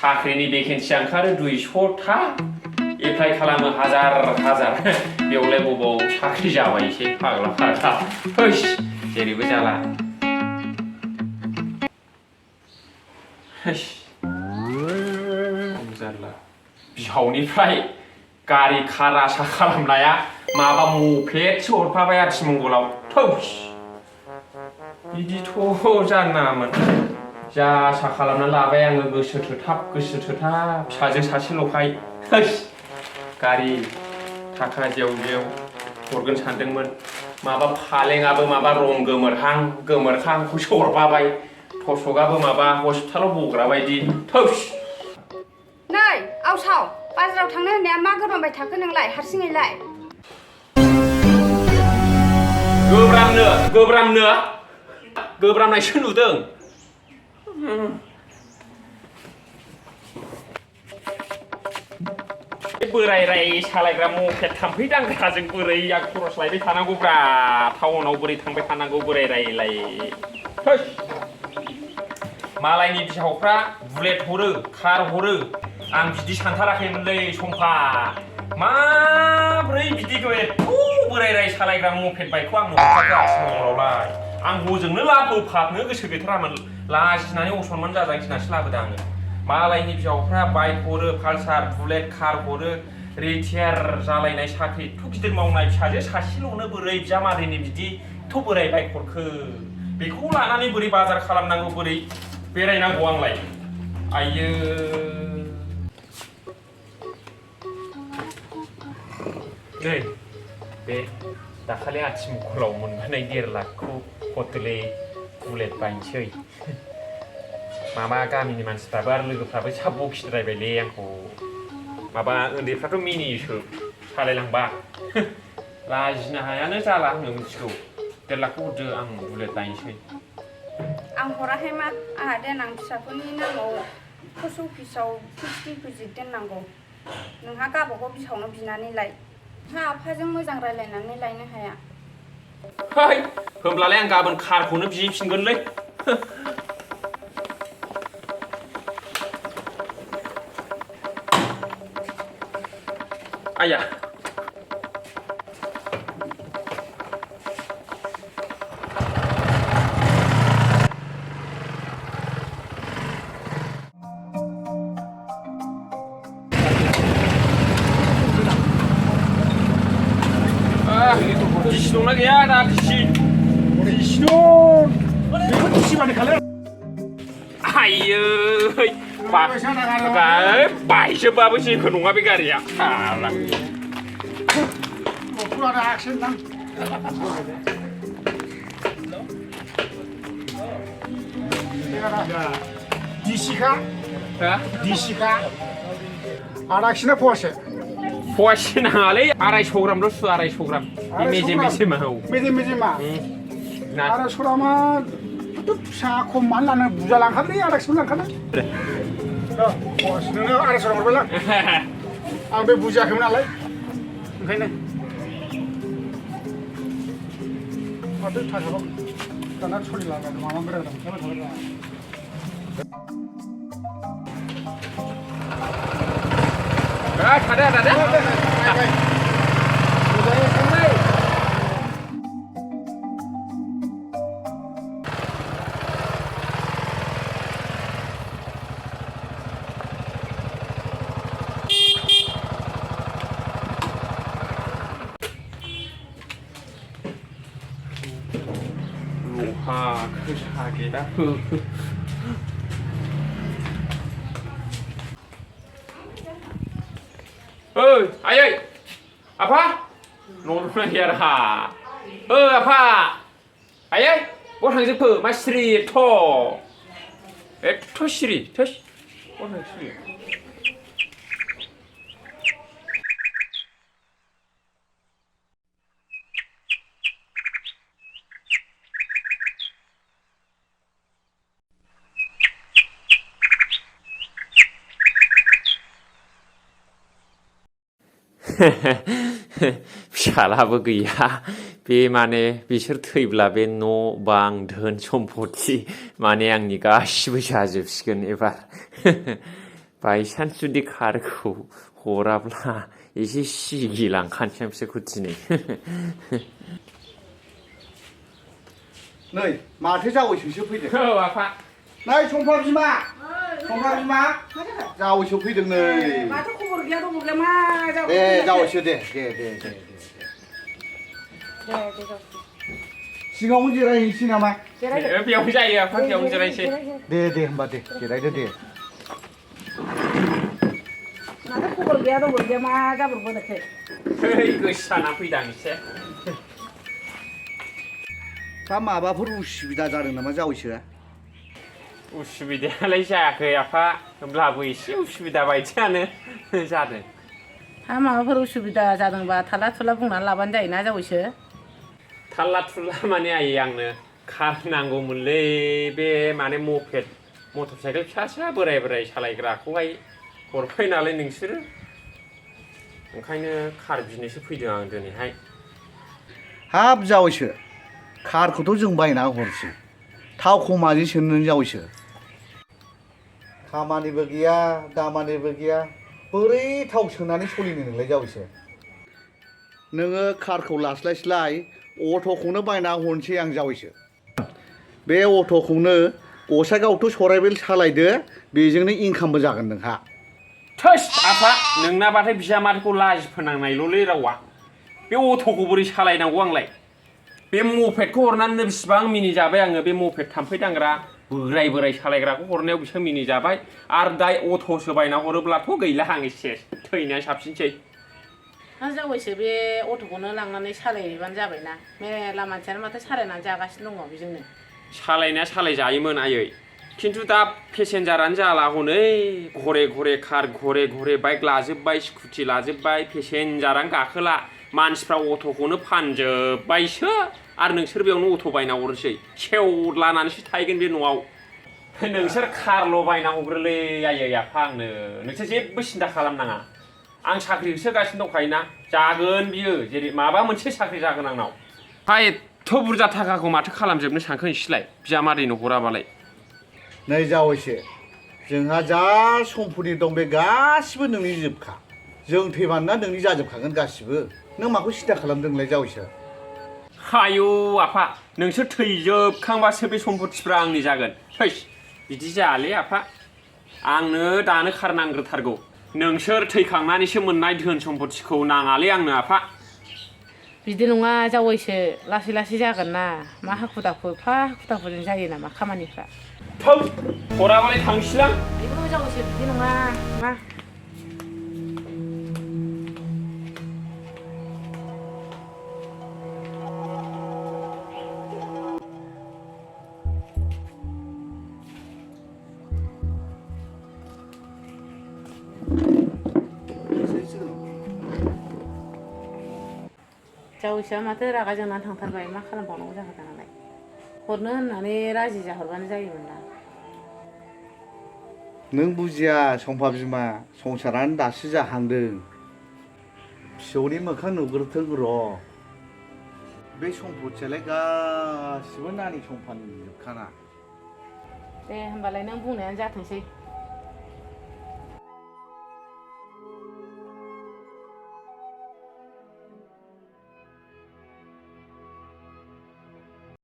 साख्रिनि भेकेन्सिया ओंखारो 200था एप्लाइ खालामो हाजार बेवलाय बबाव साख्रि जाबाय एसे फाग्ला फाग्ला होस जेरैबो जाला जारला बिहावनिफ्राय गारि खार आसा खालामनाया माबा मपेदसो हरफाबाय आथिमंगलाव थौस बिदिथ' जानो नाङामोन जा आसा खालामना लाबाय आङो गोसो थोथाब फिसाजो सासेल'खाय होस गारि थाखा जेव हरगोन सानदोंमोन माबा फालेङाबो माबा रं गोमोरहांखौसो हरफाबाय थसकआबो माबा हस्पिटालाव बग्रा बायदि थौस नै आवसाव बाजाराव थांनो होननाया मा गोबांबाय थाखो नोंलाय हारसिङैलाय गोब्रामनायसो नुदों बोराय राय सालायग्रा मकेट थाम्फै दांग्राजों बोरै आं खरस लायबाय थानांगौब्रा टाउनाव बोरै थांबाय थानांगौ बोराय रायलाय मालायनि बिहावफ्रा बुलेट हरो कार हरो आं बिदि सानथाराखैमोनलै समफा माब्रै बिदि बोराय राय सालायग्रा मकेट बाइकखौ आं नुहराखै आं हजोंनो लाबोफानो गोसो गैथारामोन लाजिनानै असनमान जाजानो गिनासो लाबोदों आङो मालायनि बिहावफ्रा बाइक हरो पालसार बुलेट कार हरो रिटायार जालायनाय साख्रि एथ' गिदिर मावनाय फिसाजो सासेल'नो बोरै बिजामादैनि बिदि एथ' बोराय बाइक हरखो बेखौ लानानै बोरै बाजार खालामनांगौ बोरै बेरायनांगौ आंलाय आइयो नै बे दाखालि आथिमंगलाव मोनबोनाय 1.5 लाखखौ हटेलै बुलेट बायनोसै माबा गामिनि मानसिफ्राबो आरो लोगोफ्राबो साब बखिद्रायबायलै आंखौ माबा उन्दैफ्राथ' मिनियोसो सालायलांबा लाजिनो हायानो जाला आङो मिथिगौ 1.5 लाखखौ हरदो आं बुलेट बायनोसै आं हराखै मा आंहा देनां फिसाफोरनि नामाव पस्ट अफिसाव फिक्स डिप'जिट दोननांगौ नोंहा गावबागाव बिहावनो बिनानै लाय नोंहा आफाजों मोजां रायलायनानै लायनो हाया है होमब्लालाय आं गाबोन कारखौनो बिहैफिनगोनलै आया गिसि दंना गैया दा गिसि दं बेखौ गिसिबानो खालाय आयै बायजोबबाबो जेबो नङा बे गारिया दिसिखा आराखिना फवासे फवासे नाङालै 250 ग्रामल' सु 250 ग्राम बे मेजेमा औ मेजेमा 250 ग्रामा फिसा खम मानो लानो बुरजा लांखादोंलै 250 लांखादों नोंनो 250 हरबायलां आं बे बुजियाखैमोन नालाय ओंखायनो माथो थाखाबा दाना सलिला माबा बेरायदों थादो लहा खोसागेदा ओइ आयै आफा न'आवनो गैया राहा आफा आयै बहा थांजोबखो मा सिरि एथ' सिरि थोस बहा थांखो सिरि फिसालाबो गैया बे माने बिसोर थैब्ला बे न' बां धोन सम्पति माने आंनि गासिबो जाजोबसिगोन एबार बायसान्स जुदि कारखौ हराब्ला एसे सिगिलांखानोसै आं बिसोरखौ दिनै नै माथो जावैसोसो फैदों औ आफा नै सम्फा बिमा जावैसो फैदों नै माथो खबर गैया दङ गैया मा जाबाय दे जावैसो दे सिगाङावनो जिरायहैनोसै नामा बेयाव जायो आफा बेयावनो जिरायनोसै दे होमबा दे जिरायदो दे माथो खबर गैया दङ गैया मा जाब्रबबोनायखाय गोसो जाना फैदां एसे दा माबाफोर उसुबिदा जादों नामा जावैसोआ उसुबिदायालाय जायाखै आफा होमब्लाबो एसे उसुबिदा बायदियानो जादों हा माबाफोर उसुबिदा जादोंबा थाला थुला बुंनानै लाबानो जायोना जावैसो थाल्ला थुल्ला माने आयै आंनो कार नांगौमोनलै बे माने मटर साइकेल फिसा बोराय सालायग्राखौहाय हरबाय नालाय नोंसोरो ओंखायनो कार बिनोसो फैदों आं दिनैहाय हाब जावैसो कारखौथ' जों बायना हरसै थावखौ माजों सोनो जावैसो खामानिबो गैया दामानिबो गैया बोरै थाव सोनानै सलिनो नोंलाय जावैसो नोङो कारखौ लास्लायस्लाय अट'खौनो बायना हरनोसै आं जावैसो बे अट'खौनो गसाइगावथ' सराइबेल सालायदो बेजोंनो इनकामबो जागोन नोंहा थोस आफा नोंनाबाथाय बिजामादैखौ लाजि फोनांनायल'लै रावा बे अट'खौ बोरै सालायनांगौ आंलाय बे मपेडखौ हरनानैनो बेसिबां मिनिजाबाय आङो बे मपेड थाम्फै दांग्रा बोराय सालायग्राखौ हरनायाव बिसोर मिनिजाबाय आरो दा अट'सो बायना हरोब्लाथ' गैला आं एसे थैनाया साबसिनसै हा जावैसो बे अट'खौनो लांनानै सालायहैबानो जाबायना मेला मानसियानो माथो सालायनानै जागासिनो दङ बेजोंनो सालायनाया सालायजायोमोन आयै खिन्थु दा पेसेन्जारानो जाला हनै घरे कार घरे बाइक लाजोब्बाय स्कुटि लाजोब्बाय पेसेन्जारानो गाखोला मानसिफ्रा अट'खौनो फानजोब्बायसो आरो नोंसोर बेयावनो अट' बायना हरनोसै सेवलानानैसो थाहैगोन बे न'आव नोंसोर कारल' बायना हरग्रोलै आयै आफा आंनो नोंसोर जेबो सिन्था खालामनाङा आं साख्रि होसोगासिनो दंखायोना जागोन बियो जेरै माबा मोनसे साख्रि जागोन आंनाव हा एथ' बुरजा थाखाखौ माथो खालामजोबनो सानखो नोंसोरलाय बिजामादैनो हराबालाय नै जावैसो जोंहा जा सम्पति दं बे गासिबो नोंनि जोबखा जों थैबानो ना नोंनि जाजोबखागोन गासिबो नों माखौ सिन्था खालामदों नोंलाय जावैसो आयौ आफा नोंसोर थैजोबखांबासो बे सम्पतिफ्रा आंनि जागोन हैस बिदि जायालै आफा आंनो दानो कार नांग्रोथारगौ नोंसोर थैखांनानैसो मोननाय धोन सम्पतिखौ नाङालै आंनो आफा बिदि नङा जावैसो लासै जागोन ना मा हाखु दाखुजों जायो नामा खामानिफ्रा थौ हराबालाय थांसैलां बेखौ जावैसो बिदि नङा मा जावैसोआ माथो रागा जोंनानै थांथारबाय मा खालामबावनांगौ जाखो दानालाय हरनो होननानै राजि जाहरबानो जायोमोन ना नों बुजिया सम्फा बिमा संसारानो दासो जाहांदों फिसौनि मोखां नुग्रोथों र' बे सम्पतियालाय गासिबो नानि सम्फानि जोबखाना दे होमबालाय नों बुंनायानो जाथोंसै